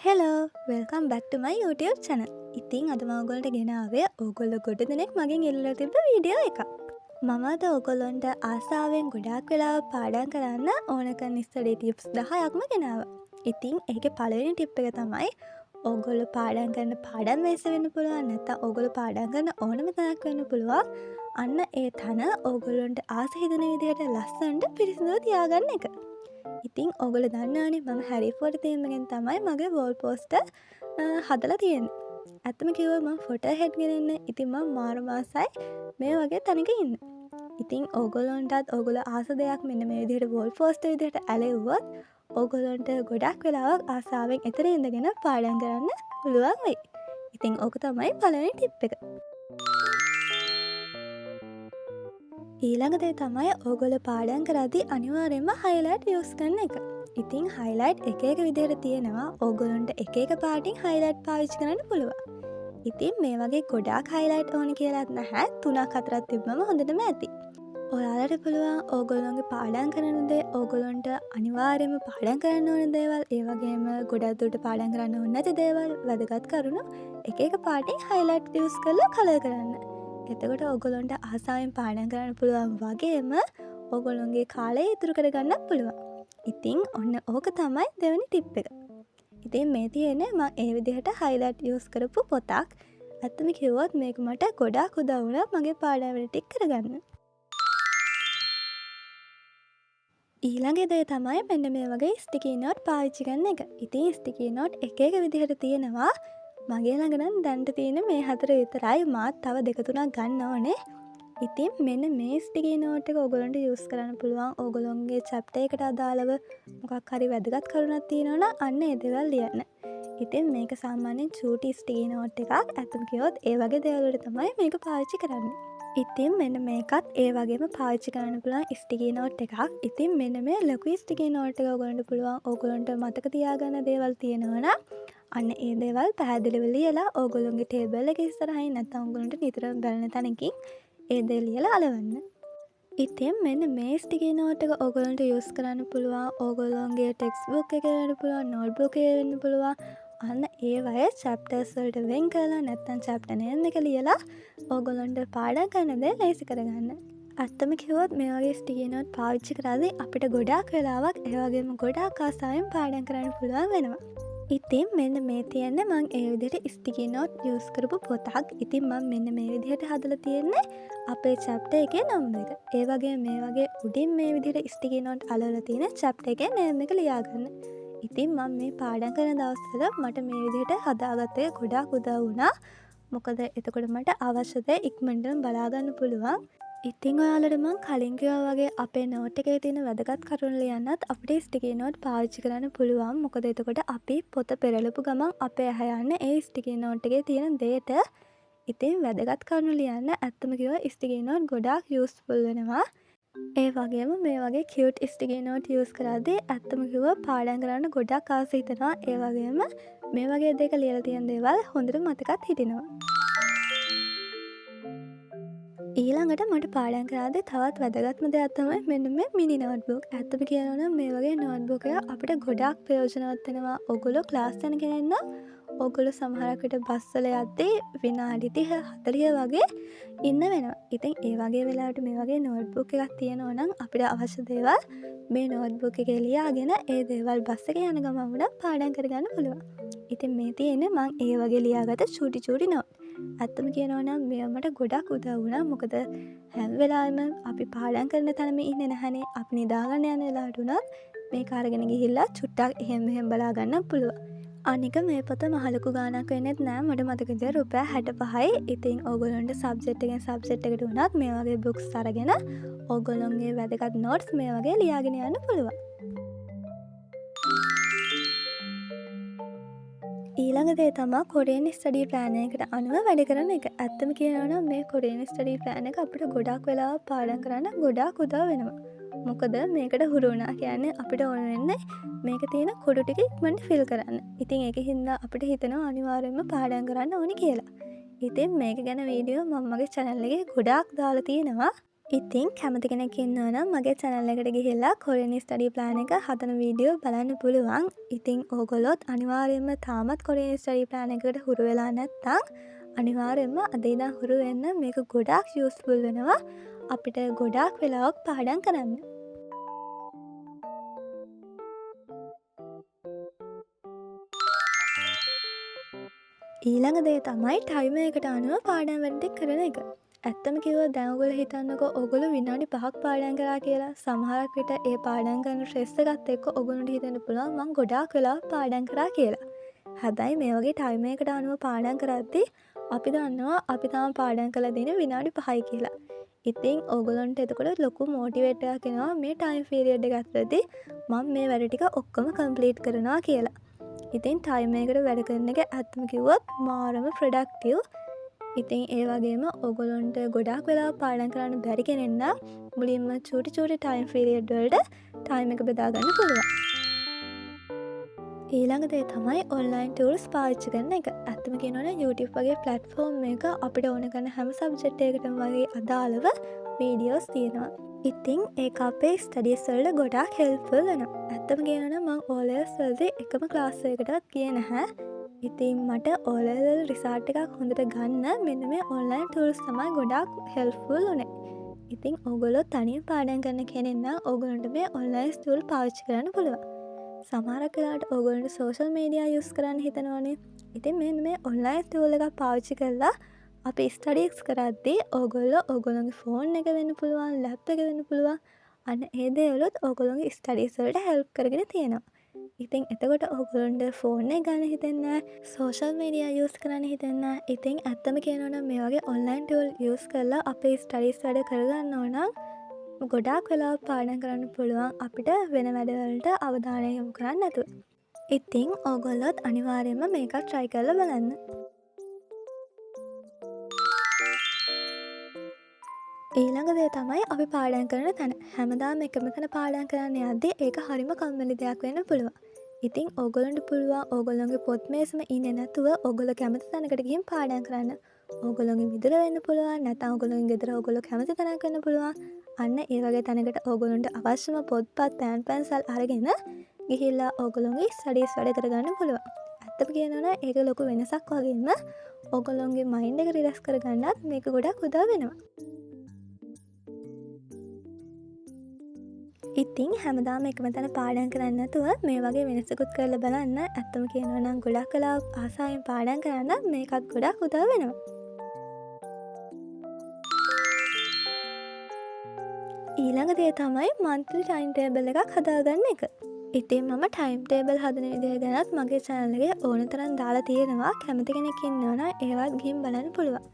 Hello, welcome back to my YouTube channel. ඉතින් අද මම ඔයගොල්ලන්ට ගෙනාවේ ඕගොල්ලෝ ගොඩ දෙනෙක් මගෙන් ඉල්ලලා තිබ්බ වීඩියෝ එකක්. මම අද ඔයගොල්ලන්ට ආසාවෙන් ගොඩාක් වෙලාව පාඩම් කරන්න ඕන කරන ස්ටඩි ටිප්ස් 10ක්ම ගෙනාවා. ඉතින් ඒකේ පළවෙනි ටිප් එක තමයි ඕගොල්ලෝ පාඩම් කරන පාඩම් මේස වෙන්න පුළුවන්, නැත්නම් ඕගොල්ලෝ පාඩම් කරන ඕනම තැනක් වෙන්න පුළුවන්. අන්න ඒ තැන ඕගොල්ලන්ට ආස හිතෙන විදිහට ලස්සනට පිරිසිදුව තියාගන්න එක. ඉතින් ඔගොල්ලෝ දන්නවනේ මම හැරි පොටර් තීම් එකෙන් තමයි මගේ වෝල් පෝස්ටර් හදලා තියෙන්නේ. ඇත්තම කිව්වොත් මම ෆොටෝ හෙඩ් ගෙන ඉන්නේ. ඉතින් මම මාරම ආසයි මේ වගේ තැනක ඉන්න. ඉතින් ඕගොල්ලන්ටත් ඕගොල්ලෝ ආස දෙයක් මෙන්න මේ විදිහට වෝල් පෝස්ටර් විදිහට ඇලෙව්වොත් ඕගොල්ලන්ට ගොඩක් වෙලාවක් ආසාවෙන් එතන ඉඳගෙන පාඩම් කරන්න පුළුවන් වෙයි. ඉතින් ඕක තමයි පළවෙනි ටිප් එක. ඊළඟ දේ තමයි ඕගොල්ලෝ පාඩම් කරද්දී අනිවාර්යයෙන්ම හයිලයිට් යූස් කරන එක. ඉතින් හයිලයිට් එක එක විදිහට තියෙනවා. ඕගොල්ලන්ට එක එක පාටින් හයිලයිට් පාවිච්චි කරන්න පුළුවන්. ඉතින් මේ වගේ ගොඩාක් හයිලයිට් ඕන කියලාත් නැහැ. තුනක් හතරක් තිබ්බම හොඳටම ඇති. ඔයාලට පුළුවන් ඕගොල්ලොන්ගේ පාඩම් කරන දේ, ඕගොල්ලන්ට අනිවාර්යයෙන්ම පාඩම් කරන්න ඕන දේවල්, ඒ වගේම ගොඩක් දුරට පාඩම් කරන්න ඕන නැති දේවල්, වැදගත් කරුණු එක එක පාටින් හයිලයිට් යූස් කරලා කලර් කරන්න. එතකොට ඕගොල්ලන්ට ආසාවෙන් පාඩම් කරන්න පුළුවන් වගේම ඕගොල්ලොන්ගේ කාලය ඉතුරු කරගන්නත් පුළුවන්. ඉතින් ඔන්න ඕක තමයි දෙවෙනි ටිප් එක. ඉතින් මේ තියෙන්නේ මං ඒ විදිහට හයිලයිට් යූස් කරපු පොතක්. ඇත්තම කිව්වොත් මේක මට ගොඩාක් උදව් වුණා මගේ පාඩම් වැඩ ටික කරගන්න. ඊළඟ දේ තමයි මෙන්න මේ වගේ ස්ටිකි නෝට් පාවිච්චි කරන එක. ඉතින් ස්ටිකි නෝට් එක එක විදිහට තියෙනවා. මගේ ළඟ නම් දැනට තියෙන මේ හතර විතරයි. මාත් තව දෙක තුනක් ගන්න ඕනේ. ඉතින් මෙන්න මේ ස්ටිකි නෝට් එක ඕගොල්ලන්ට යූස් කරන්න පුළුවන්. ඕගොල්ලොන්ගේ චැප්ටර් එකට අදාළව මොකක් හරි වැදගත් කරුණක් තියෙනවා නම් අන්න ඒ දේවල් ලියන්න. ඉතින් මේක සාමාන්‍යයෙන් චූටි ස්ටිකි නෝට් එකක්. ඇත්තම කිව්වොත් ඒ වගේ දේවල් වලට තමයි මේක පාවිච්චි කරන්නේ. ඉතින් මෙන්න මේකත් ඒ වගේම පාවිච්චි කරන්න පුළුවන් ස්ටිකි නෝට් එකක්. ඉතින් මෙන්න මේ ලොකු ස්ටිකි නෝට් එක ඔයගොල්ලන්ට පුළුවන් ඕගොල්ලන්ට මතක තියාගන්න දේවල් තියෙනවා නම් අන්න ඒ දේවල් පැහැදිලිව ලියලා ඕගොල්ලොන්ගේ ටේබල් එක ඉස්සරහින් නැත්නම් ඕගොල්ලන්ට නිතරම බලන තැනකින් ඒ දේ ලියලා අලවන්න. ඉතින් මෙන්න මේ ස්ටිකි නෝට් එක ඕගොල්ලන්ට යූස් කරන්න පුළුවන්. ඕගොල්ලොන්ගේ ටෙක්ස්ට් බුක් එකේ වෙන්න පුළුවන්, නෝට් බුක් එකේ වෙන්න පුළුවන්. අන්න ඒ වගේ චැප්ටර්ස් වලට වෙන් කරලා නැත්නම් චැප්ටර් නේම් එක ලියලා ඕගොල්ලන්ට පාඩම් කරන දේ ලේසි කරගන්න. ඇත්තම කිව්වොත් මේ වගේ ස්ටිකි නෝට් පාවිච්චි කරද්දී අපිට ගොඩාක් වෙලාවක් ඒ වගේම ගොඩාක් ආසාවෙන් පාඩම් කරන්න පුළුවන් වෙනවා. ඉතින් මෙන්න මේ තියෙන්නේ මං ඒ විදිහට ස්ටිකි නෝට් යූස් කරපු පොතක්. ඉතින් මං මෙන්න මේ විදිහට හදලා තියෙන්නේ අපේ චැප්ටර් එකේ නම්බර් එක. ඒ වගේම මේ වගේ උඩින් මේ විදිහට ස්ටිකි නෝට් අලවලා තියෙන චැප්ටර් එකේ නේම් එක ලියාගන්න. ඉතින් මං මේ පාඩම් කරන දවස්වල මට මේ විදිහට හදාගත්ත එක ගොඩාක් උදව් වුණා. මොකද එතකොට මට අවශ්‍ය දේ ඉක්මනටම බලාගන්න පුළුවන්. ඉතින් ඔයාලට මං කලින් කිව්වා වගේ අපේ නෝට් එකේ තියෙන වැදගත් කරුණු ලියන්නත් අපිට ස්ටිකි නෝට් පාවිච්චි කරන්න පුළුවන්. මොකද එතකොට අපි පොත පෙරලපු ගමන් අපේ ඇහැ යන්නේ ඒ ස්ටිකි නෝට් එකේ තියෙන දේට. ඉතින් වැදගත් කරුණු ලියන්න ඇත්තම කිව්වොත් ස්ටිකි නෝට් ගොඩාක් යූස්ෆුල් වෙනවා. ඒ වගේම මේ වගේ කියුට් ස්ටිකි නෝට් යූස් කරද්දී ඇත්තම කිව්වොත් පාඩම් කරන්න ගොඩක් ආස හිතෙනවා. ඒ වගේම මේ වගේ දෙයක ලියලා තියෙන දේවල් හොඳට මතකත් හිටිනවා. ඊළඟට මට පාඩම් කරද්දී තවත් වැදගත්ම දෙයක් තමයි මෙන්න මේ මිනි නෝට්බුක්. ඇත්තම කියනවා නම් මේ වගේ නෝට්බුක් එකක් අපිට ගොඩාක් ප්‍රයෝජනවත් වෙනවා. ඔයගොල්ලෝ ක්ලාස් යන කෙනෙක් නම් ඔයගොල්ලෝ සමහරක් විට බස් වල යද්දී විනාඩි 30 40 වගේ ඉන්න වෙනවා. ඉතින් ඒ වගේ වෙලාවට මේ වගේ නෝට්බුක් එකක් තියෙනවා නම් අපිට අවශ්‍ය දේවල් මේ නෝට්බුක් එකේ ලියාගෙන ඒ දේවල් බස් එකේ යන ගමන් වුණත් පාඩම් කරගන්න පුළුවන්. ඉතින් මේ තියෙන්නේ මං ඒ වගේ ලියාගත්ත චූටි චූටි නෝට්. ඇත්තම කියනවා නම් මේවා මට ගොඩක් උදව් වුණා. මොකද හැම වෙලාවෙම අපි පාඩම් කරන තැනම ඉන්නේ නැහනේ. අපි නිදාගන්න යන වෙලාවට වුණත් මේක අරගෙන ගිහිල්ලා චුට්ටක් එහෙම මෙහෙම බලා ගන්නත් පුළුවන්. අනික මේ පොත මහ ලොකු ගාණක් වෙන්නෙත් නෑ. මට මතක විදියට රුපියල් 65යි. ඉතින් ඕගොල්ලන්ට සබ්ජෙක්ට් එකෙන් සබ්ජෙක්ට් එකට වුණත් මේ වගේ බුක්ස් අරගෙන ඕගොල්ලොන්ගේ වැදගත් නෝට්ස් මේ වගේ ලියාගෙන යන්න පුළුවන්. ඊළඟ දේ තමා කොරියන් ස්ටඩි ප්ලෑන් එකකට අනුව වැඩ කරන එක. ඇත්තම කියනවා නම් මේ කොරියන් ස්ටඩි ප්ලෑන් එක අපිට ගොඩාක් වෙලාවක් පාඩම් කරන්න ගොඩාක් උදව් වෙනවා. මොකද මේකට හුරු වුණා කියන්නේ අපිට ඕන වෙන්නේ මේක තියෙන කොටු ටික ඉක්මනට ෆිල් කරන්න. ඉතින් ඒක හින්දා අපිට හිතෙනවා අනිවාර්යයෙන්ම පාඩම් කරන්න ඕනි කියලා. ඉතින් මේක ගැන වීඩියෝ මම මගේ චැනල් එකේ ගොඩාක් දාලා තියෙනවා. ඉතින් කැමති කෙනෙක් ඉන්නවා නම් මගේ චැනල් එකට ගිහිල්ලා කොරියන් ස්ටඩි ප්ලෑන් එක හදන වීඩියෝ බලන්න පුළුවන්. ඉතින් ඕගොල්ලොත් අනිවාර්යයෙන්ම තාමත් කොරියන් ස්ටඩි ප්ලෑන් එකකට හුරු වෙලා නැත්නම් අනිවාර්යයෙන්ම අද ඉඳන් හුරු වෙන්න. මේක ගොඩාක් යූස්ෆුල් වෙනවා අපිට ගොඩාක් වෙලාවක් පාඩම් කරන්න. ඊළඟ දේ තමයි ටයිමර් එකට අනුව පාඩම් වැඩ ටික කරන එක. ඇත්තම කිව්වොත් දැන් ඔයගොල්ලෝ හිතන්නකෝ ඔයගොල්ලෝ විනාඩි 5ක් පාඩම් කරා කියලා. සමහරක් විට ඒ පාඩම් කරන ස්ට්‍රෙස් එකත් එක්ක ඔයගොල්ලන්ට හිතෙන්න පුළුවන් මං ගොඩාක් වෙලාවක් පාඩම් කරා කියලා. හැබැයි මේ වගේ ටයිමර් එකට අනුව පාඩම් කරද්දි අපි දන්නවා අපි තාම පාඩම් කරලා තියෙන විනාඩි 5යි කියලා. ඉතින් ඔයගොල්ලන්ට එතකොට ලොකු මොටිවේට් එකක් එනවා මේ ටයිම් පීරියඩ් එක ඇතුළතදී මං මේ වැඩ ටික ඔක්කොම කම්ප්ලීට් කරනවා කියලා. ඉතින් ටයිම් එකට වැඩ කරන එක ඇත්තම කිව්වොත් මාරම ප්‍රොඩක්ටිව්. ඉතින් ඒ වගේම ඔයගොල්ලන්ට ගොඩාක් වෙලා පාඩම් කරන්න බැරි කෙනෙක් නම් මුලින්ම චූටි චූටි ටයිම් පීරියඩ් වලට ටයිම් එක බෙදා ගන්න පුළුවන්. ඊළඟ දේ තමයි ඔන්ලයින් ටූල්ස් පාවිච්චි කරන එක. ඇත්තම කියනවා නම් YouTube වගේ ප්ලැට්ෆෝම් එක අපිට ඕන කරන හැම සබ්ජෙක්ට් එකකටම වගේ අදාළව වීඩියෝස් තියෙනවා. ඉතින් ඒක අපේ ස්ටඩීස් වලට ගොඩාක් හෙල්ප්ෆුල් වෙනවා. ඇත්තම කියනවා නම් මං O levels වලදී එකම ක්ලාස් එකකටවත් ගියේ නැහැ. ඉතින් මට O level වල රිසල්ට් එකක් හොඳට ගන්න මෙන්න මේ ඔන්ලයින් ටූල්ස් තමයි ගොඩාක් හෙල්ප්ෆුල් වුනේ. ඉතින් ඔයගොල්ලෝ තනියෙන් පාඩම් කරන කෙනෙක් නම් ඔයගොල්ලන්ට මේ ඔන්ලයින් ටූල් පාවිච්චි කරන්න පුළුවන්. සමහරක් වෙලාවට ඔයගොල්ලන්ට සෝෂල් මීඩියා යූස් කරන්න හිතනවනේ. ඉතින් මෙන්න මේ ඔන්ලයින් ටූල් එකක් පාවිච්චි කරලා අපි ස්ටඩීස් කරද්දී ඔයගොල්ලෝ ඔයගොල්ලන්ගේ ෆෝන් එක වෙන්න පුළුවන්, ලැප් එක වෙන්න පුළුවන්. අන්න ඒ දේවලුත් ඔයගොල්ලන්ගේ ස්ටඩීස් වලට හෙල්ප් කරගෙන තියෙනවා. ඉතින් එතකොට ඔයගොල්ලන්ට ෆෝන් එක ගන්න හිතෙන්නේ නැහැ, සෝෂල් මීඩියා යූස් කරන්න හිතෙන්නේ නැහැ. ඉතින් ඇත්තම කියනවා නම් මේ වගේ ඔන්ලයින් ටූල් යූස් කරලා අපේ ස්ටඩීස් වැඩ කරගන්නවා නම් ගොඩාක් වෙලාවක් පාඩම් කරන්න පුළුවන් අපිට වෙන වැඩවලට අවධානය යොමු කරන්න නැතුව. ඉතින් ඔයගොල්ලොත් අනිවාර්යයෙන්ම මේකත් try කරලා බලන්න. ඊළඟ දේ තමයි අපි පාඩම් කරන තැන. හැමදාම එකම තැන පාඩම් කරන්න යද්දී ඒක හරිම කම්මැලි දෙයක් වෙන්න පුළුවන්. ඉතින් ඕගොල්ලන්ට පුළුවන් ඕගොල්ලන්ගේ පොත් මේසෙම ඉන්නේ නැතුව ඕගොල්ලෝ කැමති තැනකට ගිහින් පාඩම් කරන්න. ඕගොල්ලන්ගේ මිදුල වෙන්න පුළුවන්, නැත්නම් ඕගොල්ලන්ගේ ගෙදර ඕගොල්ලෝ කැමති තැනක් වෙන්න පුළුවන්. අන්න ඒ වගේ තැනකට ඕගොල්ලන්ට අවශ්‍යම පොත්පත්, පෑන් පැන්සල් අරගෙන ගිහිල්ලා ඕගොල්ලන්ගේ ස්ටඩීස් වැඩ කරගන්න පුළුවන්. ඇත්තම කියනවා නම් ඒක ලොකු වෙනසක් වගේම ඕගොල්ලන්ගේ මයින්ඩ් එක රිලැක්ස් කරගන්නත් මේක ගොඩක් උදව් වෙනවා. ඉතින් හැමදාම එකම තැන පාඩම් කරන්නේ නැතුව මේ වගේ වෙනසකුත් කරලා බලන්න. ඇත්තම කියනවා නම් ගොඩක් වෙලාවක් ආසාවෙන් පාඩම් කරන්න මේකත් ගොඩක් උදව් වෙනවා. ඊළඟ දේ තමයි මන්ත්ලි ටයිම් ටේබල් එකක් හදාගන්න එක. ඉතින් මම ටයිම් ටේබල් හදන විදිය ගැනත් මගේ චැනල් එකේ ඕන තරම් දාලා තියෙනවා. කැමති කෙනෙක් ඉන්නවා නම් ඒවත් ගිහින් බලන්න පුළුවන්.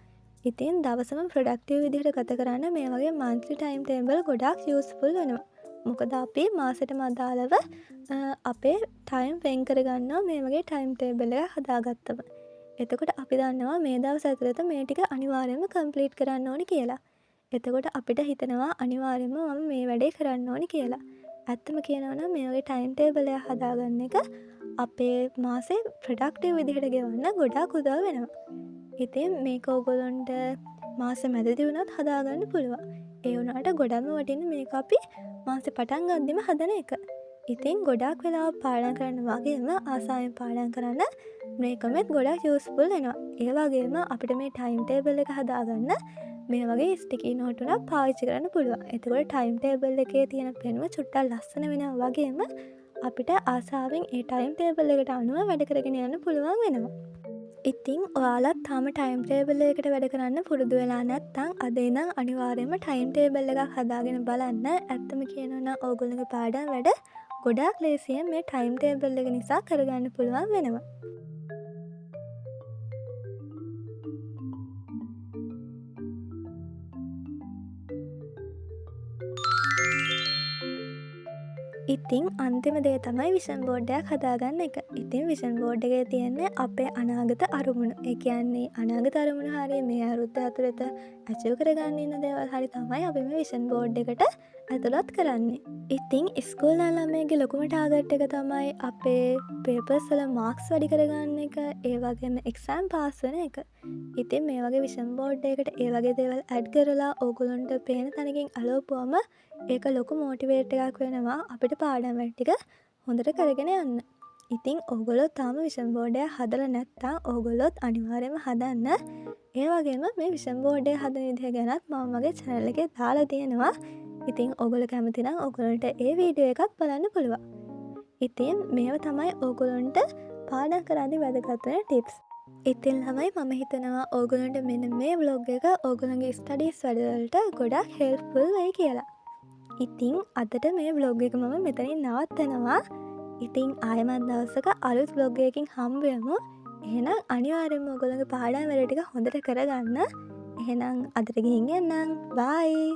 ඉතින් දවසම ප්‍රොඩක්ටිව් විදිහට ගත කරන්න මේ වගේ මන්ත්ලි ටයිම් ටේබල් ගොඩාක් යූස්ෆුල් වෙනවා. මොකද අපි මාසෙටම අදාළව අපේ ටයිම් වෙන් කරගන්නවා මේ වගේ ටයිම් ටේබල් එකක් හදාගත්තම. එතකොට අපි දන්නවා මේ දවස් ඇතුළත මේ ටික අනිවාර්යයෙන්ම කම්ප්ලීට් කරන්න ඕනි කියලා. එතකොට අපිට හිතෙනවා අනිවාර්යයෙන්ම මම මේ වැඩේ කරන්න ඕනි කියලා. ඇත්තම කියනවා නම් මේ වගේ ටයිම් ටේබල් එකක් හදාගන්න එක අපේ මාසේ ප්‍රොඩක්ටිව් විදිහට ගෙවන්න ගොඩාක් උදව් වෙනවා. ඉතින් මේක ඕගොල්ලන්ට මාසෙ මැදදී වුණත් හදාගන්න පුළුවන්. ඒ වුණාට ගොඩක්ම වටින්නේ මේක අපි මාසෙ පටන් ගද්දිම හදන එක. ඉතින් ගොඩාක් වෙලාවක් පාඩම් කරන්න වගේම ආසාවෙන් පාඩම් කරන්න මේකමත් ගොඩාක් යූස්ෆුල් වෙනවා. ඒ වගේම අපිට මේ ටයිම් ටේබල් එක හදාගන්න මේ වගේ ස්ටිකි නෝට් උනත් පාවිච්චි කරන්න පුළුවන්. එතකොට ටයිම් ටේබල් එකේ තියෙන පෙනුම චුට්ටක් ලස්සන වෙනවා වගේම අපිට ආසාවෙන් ඒ ටයිම් ටේබල් එකට අනුව වැඩ කරගෙන යන්න පුළුවන් වෙනවා. ඉතින් ඔයාලත් තාම ටයිම් ටේබල් එකකට වැඩ කරන්න පුරුදු වෙලා නැත්නම් අද ඉඳන් අනිවාර්යයෙන්ම ටයිම් ටේබල් එකක් හදාගෙන බලන්න. ඇත්තම කියනවා නම් ඕගොල්ලෝගේ පාඩම් වැඩ ගොඩාක් ලේසියෙන් මේ ටයිම් ටේබල් එක නිසා කරගන්න පුළුවන් වෙනවා. ඉතින් අන්තිම දේ තමයි විෂන් බෝඩ් එකක් හදාගන්න එක. ඉතින් විෂන් බෝඩ් එකේ තියෙන්නේ අපේ අනාගත අරමුණු. ඒ කියන්නේ අනාගත අරමුණු හරි මේ අවුරුද්ද ඇතුළත ඇචීව් කරගන්න ඉන්න දේවල් හරි තමයි අපි මේ විෂන් බෝඩ් එකට ඇතුළත් කරන්නේ. ඉතින් ඉස්කෝලේ යන ළමයිගේ ලොකුම ටාගට් එක තමයි අපේ පේපර්ස් වල මාක්ස් වැඩි කරගන්න එක, ඒ වගේම එක්සෑම් පාස් වෙන එක. ඉතින් මේ වගේ විෂන් බෝඩ් එකකට ඒ වගේ දේවල් ඇඩ් කරලා ඕගොල්ලන්ට පේන තැනකින් අලවපුවම ඒක ලොකු මෝටිවේට් එකක් වෙනවා අපිට පාඩම් වැඩ ටික හොඳට කරගෙන යන්න. ඉතින් ඕගොල්ලෝ තාම විෂන් බෝඩ් එකක් හදලා නැත්තම් ඕගොල්ලොත් අනිවාර්යයෙන්ම හදන්න. ඒ වගේම මේ විෂන් බෝඩ් එක හදන විදිහ ගැනත් මම මගේ චැනල් එකේ දාලා තියෙනවා. ඉතින් ඔගොල්ලෝ කැමති නම් ඔගොල්ලන්ට ඒ වීඩියෝ එකත් බලන්න පුළුවන්. ඉතින් මේවා තමයි ඕගොල්ලන්ට පාඩම් කරද්දි වැදගත් වෙන ටිප්ස්. ඉතින් ළමයි, මම හිතනවා ඕගොල්ලන්ට මෙන්න මේ ව්ලොග් එක ඕගොල්ලන්ගේ ස්ටඩීස් වැඩවලට ගොඩක් හෙල්ප්ෆුල් වෙයි කියලා. ඉතින් අදට මේ ව්ලොග් එක මම මෙතනින් නවත්තනවා. ඉතින් ආයෙමත් දවසක අලුත් ව්ලොග් එකකින් හම්බ වෙමු. එහෙනම් අනිවාර්යෙන්ම ඔයගොල්ලන්ගේ පාඩම් වැඩ ටික හොඳට කරගන්න. එහෙනම් අදට ගිහින් එන්නම්. බයි.